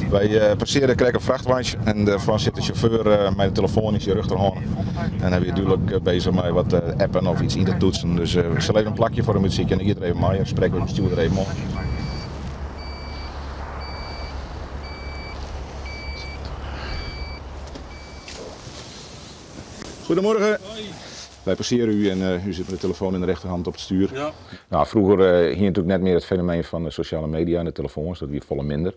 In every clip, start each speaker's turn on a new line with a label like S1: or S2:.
S1: Wy passearje krekt in frachtwein en dêrfoar sit de sjauffeur mei de telefoan yn syn rjochterhân. En hy wie dúdlik bezich mei wat appen of iets yn te toetsen. Dus we sille even in plakje foar him útsykje en dan giet er even mei en sprekke we de bestjoerder even oan. Goedemorgen. Wy passearje u en u sit mei de telefoan yn de rechterhand op it stuur.
S2: Ja.
S3: Nou, froeger hie je natuerlik net mear it fenomeen fan de sosjale media en de telefoans, dat wie folle minder.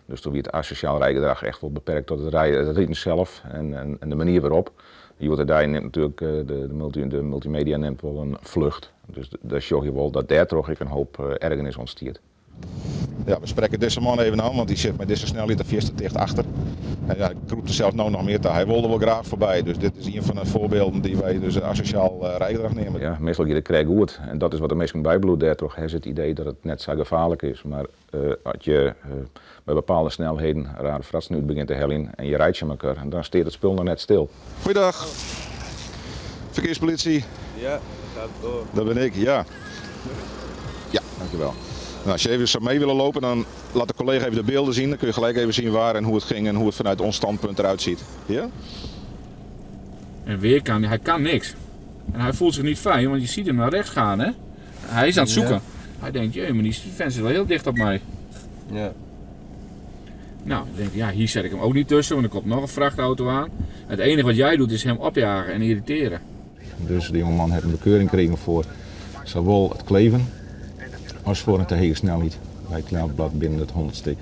S3: Dus doe wie it asosjaal rijgedrach echt wol beperkt tot it rijden, it riden sels en de manier wêrop. Hjoed-de-dei nimt natuerlik de multimedia nimt wol in flucht. Dus dêr sjogge je wol dat dêrtroch ek in hoop ergernis ûntstiet.
S1: Ja, we sprekke dizze man even oan, want dy sit mei dizze snelheid der fierste ticht achter. En ja, krûpt er sels no noch mear ta. Hy wol der wol graach foarby. Dus dit is ien fan de foarbylden dy't wy dus asosjaal rijgedrach neame.
S3: Ja, meastal giet it krekt goed en dat is wat de minsken bybliuwt. Dêrtroch ha se it idee dat it net sa gefaarlik is. Mar as je by bepaalde snelheden rare fratsen út begjint te heljen en je reitsje mekoar, dan stiet it spul noch net stil.
S1: Goeiedag. Ferkearspolitie.
S2: Ja, dat gaat door.
S1: Dat bin ik, ja. Ja, dankjewel. Nou, als je even zou mee willen lopen, dan laat de collega even de beelden zien. Dan kun je gelijk even zien waar en hoe het ging en hoe het vanuit ons standpunt eruit ziet. Ja?
S4: En weer kan hij, hij kan niks. En hij voelt zich niet fijn, want je ziet hem naar rechts gaan, hè? Hij is aan het zoeken. Hij denkt, jee, maar die vent zit wel heel dicht op mij.
S2: Ja.
S4: Nou, ik denk, ja, hier zet ik hem ook niet tussen, want er komt nog een vrachtauto aan. Het enige wat jij doet is hem opjagen en irriteren.
S3: Dus de jongeman heeft een bekeuring gekregen voor zowel het kleven als voor een te hege snelheid bij het knelblad binnen het 100 stik.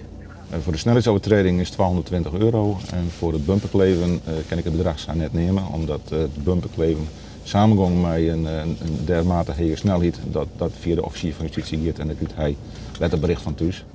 S3: En voor de snelheidsovertreding is 220 euro en voor het bumperkleven kan ik het bedrag zo net nemen, omdat het bumperkleven samengong met een dermate hege snelheid dat dat via de officier van justitie gaat en dan krijgt hij letterbericht van thuis.